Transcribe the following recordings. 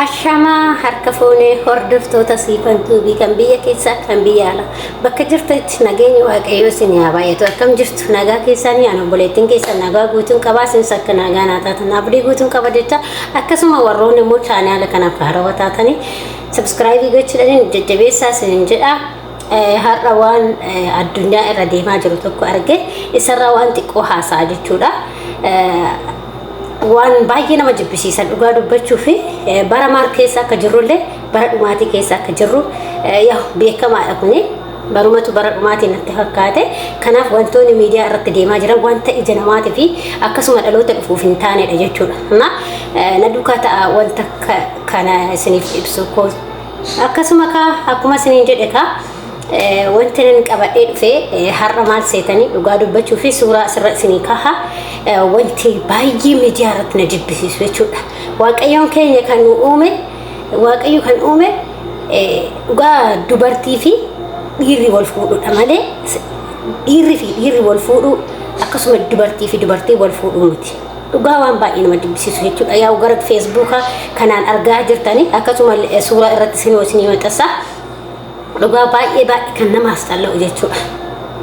Ashamaa harka fuunee hordoftoota Siifan Tuubii kan biyya keessaa kan biyya alaa bakka jirtanitti nageenya Waaqayyoo isin haa baay'atu. Akkam jirtu? Nagaa keessanii? Ani obboleettiin keessan nagaa guutuun qabaa, isinis akka nagaa naa taatan abdii guutuun qaba jecha. Akkasuma warroonni immoo chaanaala kanaaf haarawaa taatanii subscribe gochuudhaan jajjabeessaa isinin jedha. Har'a waan addunyaa irra deemaa jiru tokko arge, isarraa waan xiqqoo haasa'a jechuudha. Waan baay'ee nama jibbisiisan dhugaa dubbachuu fi bara maal keessa akka jirrullee, bara dhumaatii keessa akka jirru yaa beekamaadha. Kuni barumatu bara dhumaatii natti fakkaate. Kanaaf wantoonni miidiyaa irratti deemaa jiran wanta ija namaatii fi akkasuma dhaloota dhufuuf hin taanedha jechuudha. Na na duukaa ta'a wanta kana isiniif ibsu koo. Akkasuma kaa akkuma isiniin jedhe kaa wanti nan qabadhee dhufe har'a maal seetanii? Dhugaa dubbachuu fi suuraa asirra isinii kaha, wanti baay'ee miidiyaa irratti na jibbisiisu jechuudha. Waaqayyoon keenya kan nu uume, Waaqayyo kan uume dhugaa dubartii fi dhiirri wal fuudhudha malee dhiirri fi dhiirri wal fuudhuu akkasuma dubartii fi dubartii wal fuudhuu miti. Dhugaa waan baay'ee nama jibbisiisu jechuudha. Yaa'u gara Feesbuukaa kanaan argaa jirtanii, akkasuma suuraa irratti isinii isinii maxxansa. Dhugaa baay'ee baay'ee kan nama asxalla'u jechuudha.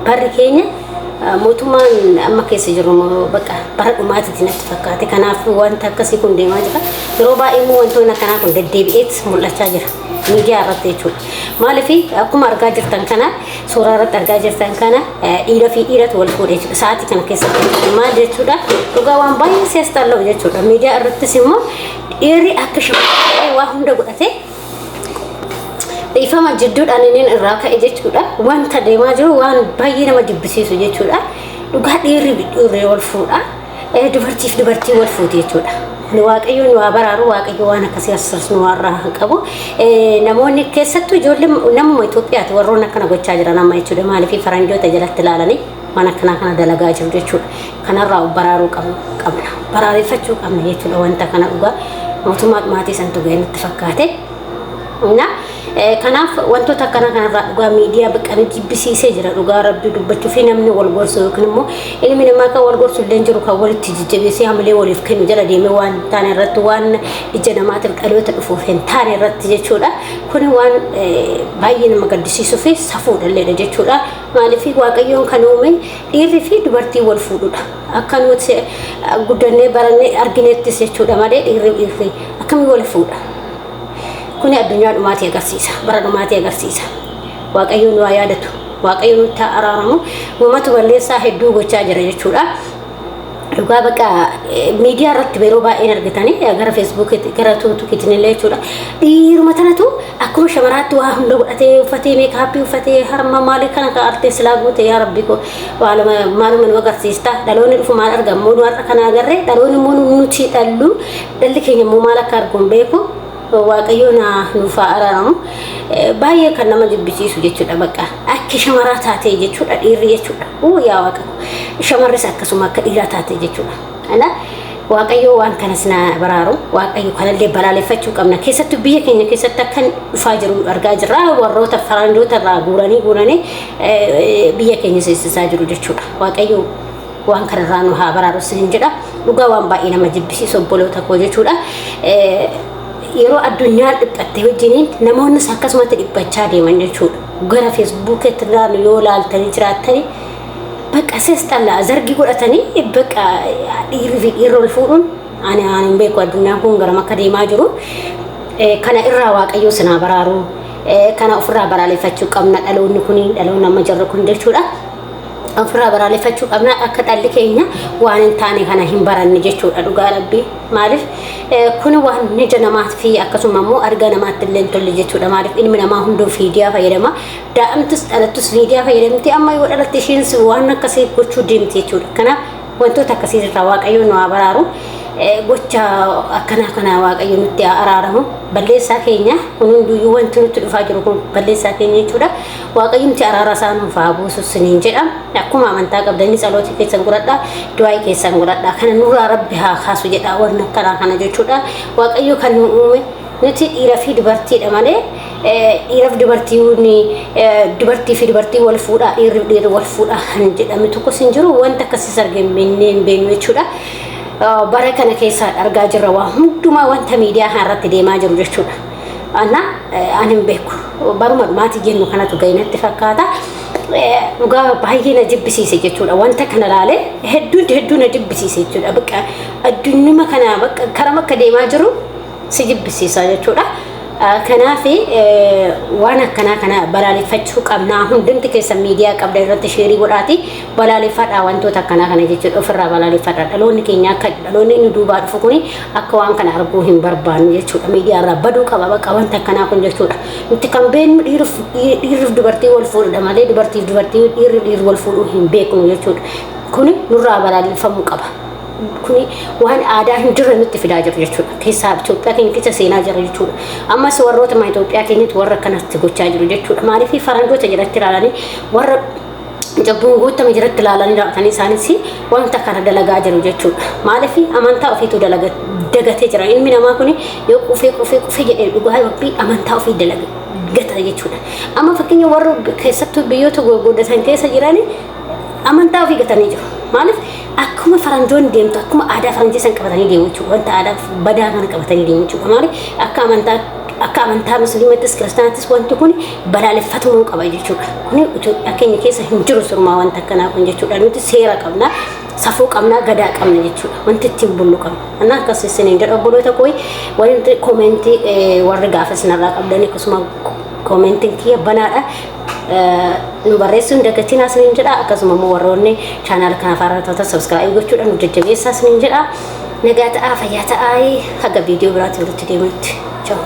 Barri keenya mootummaan amma keessa jiru bakka bara dhumaatitti natti fakkaate. Kanaaf wanta akkasii kun deemaa jira. Yeroo baay'ee immoo wantoonni akkanaa kun deddeebi'eet mul'achaa jira miidiyaa irratti jechuudha. Maaliif akkuma argaa jirtan kana, suuraa irratti argaa jirtan kana, dhiira fi dhiiratu wal fuudhe jechuudha. Sa'aatii kana keessatti maal jechuudha? Dhugaa waan baay'ee si asxalla'u jechuudha. Miidiyaa irrattis immoo dhiirri akka shamarree waa hunda godhatee, dhiifama jidduudhaan inni irraa ka'e jechuudha. Wanta deemaa jiru waan baay'ee nama jibbisiisu jechuudha. Dhugaa dhiirri dhiirri wal fuudha. Dubartiif dubartii wal fuuti jechuudha. Waaqayyo nu haa baraaru, Waaqayyo waan akkasii as nu har'aa haa qabu. Namoonni keessattuu ijoollee namuma Itoophiyaati warroonni akkana gochaa jiran amma jechuudha. Maaliif faranjoota jalatti ilaalanii waan akkanaa kana dalagaa jiru jechuudha. Kanarraa of baraaruu qabna. Baraareffachuu qabna jechuudha wanta kana dhugaa. Mootummaa dhumaatii santu ga'e natti fakkaate. Na kanaaf wantoota akkana kanarraa dhugaa miidiyaa bakka jibbisiisee jira. Dhugaa Rabbii dubbachuu fi namni wal gorsu yookiin immoo ilmi namaa kan wal gorsu illee jiru, kan walitti jajjabeessee hamilee waliif kennu jala deemee waan taane irratti, waan ija namaatiif dhaloota dhufuuf hin taane irratti jechuudha. Kuni waan baay'ee nama gaddisiisuu fi safuudhalleedha jechuudha. Maaliif Waaqayyoon kan uume dhiirri fi dubartiin wal fuudhudha. Akka nuti guddannee barannee arginettis jechuudha malee dhiirri dhiirri akkamii wal fuudha? Kuni addunyaa dhumaatii agarsiisa. Bara dhumaatii agarsiisa. Waaqayyo nu haa yaadatu. Waaqayyo nutti haa araaramu. Uumatu balleessaa hedduu gochaa jira jechuudha. Dhugaa bakka miidiyaa irratti yeroo baay'een argitanii gara Feesbuukiitti, gara Tuutukiitiin illee jechuudha. Dhiiruma tanatu akkuma shamaraatti waa hunda godhatee, uffatee, makeup uffatee, harma maalii kana kan artee silaa guute. Yaa Rabbi ko, maaluma maaluma nu agarsiista? Dhaloonni dhufu maal arga immoo? Nu har'a kana agarree, dhaloonni immoo nuti dhallu, dhalli keenya immoo maal akka argu hin beeku. Waaqayyo nuuf haa araaramu. Baay'ee kan nama jibbisiisu jechuudha, bakka akka shamaraa taatee jechuudha dhiirri jechuudha. Uu yaa Waaqa, shamarris akkasuma akka dhiiraa taatee jechuudha. Kana Waaqayyo waan kanas na baraaru. Waaqayyo kanallee balaaleffachuu qabna. Keessattuu biyya keenya keessatti akkan dhufaa jiru argaa jirra. Warroota faranjoota irraa guuranii guuranii biyya keenya seessisaa jiru jechuudha. Waaqayyo waan kanarraa nu haa baraaru isin jedha. Dhugaa waan baay'ee nama jibbisiisu, obboloota koo jechuudha. Yeroo addunyaan dhiphatte wajjiniin namoonnis akkasumatti dhiphachaa deeman jechuudha. Gara Feesbuukitti ilaalu yoo ilaaltanii jiraattanii, bakka sees xallaa zargii godhatanii bakka dhiirri fi dhiirri ol fuudhuun ani hin beeku addunyaan kun garam akka deemaa jiru. Kana irraa Waaqayyo sinaa baraaru. Kana ofirraa balaaleffachuu qabna, dhaloonni kun, dhaloonni amma jirru kun jechuudha. Ofirraa balaaleffachuu qabna akka dhalli keenya waan hin taane kana hin baranne jechuudha. Dhugaa Rabbii, maaliif kun waan ija namaat fi akkasuma immoo argaa namaatti illee hin tolle jechuudha. Maaliif ilmi namaa hunduu miidiyaa fayyadama. Daa'imtis dhalattus miidiyaa fayyadamti. Amma yoo dhalatte isheenis waan akkasii gochuu deemti jechuudha. Kanaaf wantoota akkasii irraa Waaqayyo nu haa baraaru. Gocha akkanaa kana Waaqayyo nutti haa araaramu. Balleessaa keenya kun hunduyyuu, wanti nutti dhufaa jiru kun balleessaa keenya jechuudha. Waaqayyumti araara isaa nuuf haa buusu siniin jedha. Akkuma amantaa qabdanii tsalootii keessan godhadhaa, du'aa'ii keessan godhadhaa. Kana nurraa Rabbi haa kaasu jedha waan akkanaa kana jechuudha. Waaqayyo kan nu uume nuti dhiira fi dubartiidha malee dhiiraaf dubartiin, dubartii fi dubartii wal fuudhaa, dhiirri dhiirri wal fuudhaa kan jedhame tokkos hin jiru. Wanta akkasiis argee hin beeknu jechuudha. Bara kana keessa argaa jirra waa hundumaa wanta miidiyaa irratti deemaa jiru jechuudha. Ana ani hin beeku. Baruma dhumaatii jennu kanatu ga'e natti fakkaata. Dhugaa baay'ee na jibbisiise jechuudha. Wanta kana ilaalee hedduu hedduu na jibbisiise jechuudha. Bakka addunyuma kana bakka karaa akka deemaa jiru si jibbisiisa jechuudha. Kanaaf waan akkanaa kana balaaleffachuu qabna. Hundumti keessa miidiyaa qabda irratti share godhaati balaaleffadhaa wantoota akkanaa kana jechuudha. Ofirraa balaaleffadhaa. Dhaloonni keenya akka dhaloonni inni duubaa dhufu kuni akka waan kana arguu hin barbaannu jechuudha. Miidiyaa irraa baduu qaba bakka wanta akkanaa kun jechuudha. Nuti kan beeknu dhiirriif dubartii wal fuudhudha malee dubartiif dubartii, dhiirri dhiirri wal fuudhuu hin beeknu jechuudha. Kuni nurraa balaaleffamuu qaba. Kuni waan aadaa hin jirre nutti fidaa jiru jechuudha. Keessaa Itoophiyaa keenya keessa seenaa jira jechuudha. Ammas warroota Itoophiyaa keenyatti warra akkanatti gochaa jiru jechuudha. Maaliif faranjoota jalatti ilaalanii, warra cubbuun guutame jalatti ilaalanii raawwatanii isaanis wanta kana dalagaa jiru jechuudha. Maaliif amantaa ofiitu dalaga dagatee jira. Ilmi namaa kun yoo qufee qufee qufee jedhee dhugaa Rabbii amantaa ofii dalaga gata jechuudha. Amma fakkeenya warra keessattuu biyyoota gurguddatan keessa jiran amantaa ofii gatanii jiru. Maaliif akkuma faranjoonni deemtu, akkuma aadaa faranjii san qabatanii deemu jechuudha. Wanta aadaa badaa kana qabatanii deemu jechuudha. Maaliif akka amantaa musliimattis kiristaanattis wanti kun balaaleffatamuu qaba jechuudha. Kuni Itoophiyaa keenya keessa hin jiru sirumaa wanta akkanaa kun jechuudha. Nuti seera qabna, safuu qabna, gadaa qabna jechuudha. Wanti ittiin bullu qabna. Anna akkas isiniin jedha, obboloota koo. Wanti comment warri gaafa isinirraa qabdan akkasuma commentiin kiyya banaadha. Nu barreessuun dagatinaa isiniin jedha. Akkasuma immoo warroonni channel kanaaf haaraa taatan subscribe gochuudhaan nu jajjabeessaa isiniin jedha. Nagaa ta'aa, fayyaa ta'aa, haga viidiyoo biraatti walitti deemutti. Ciao.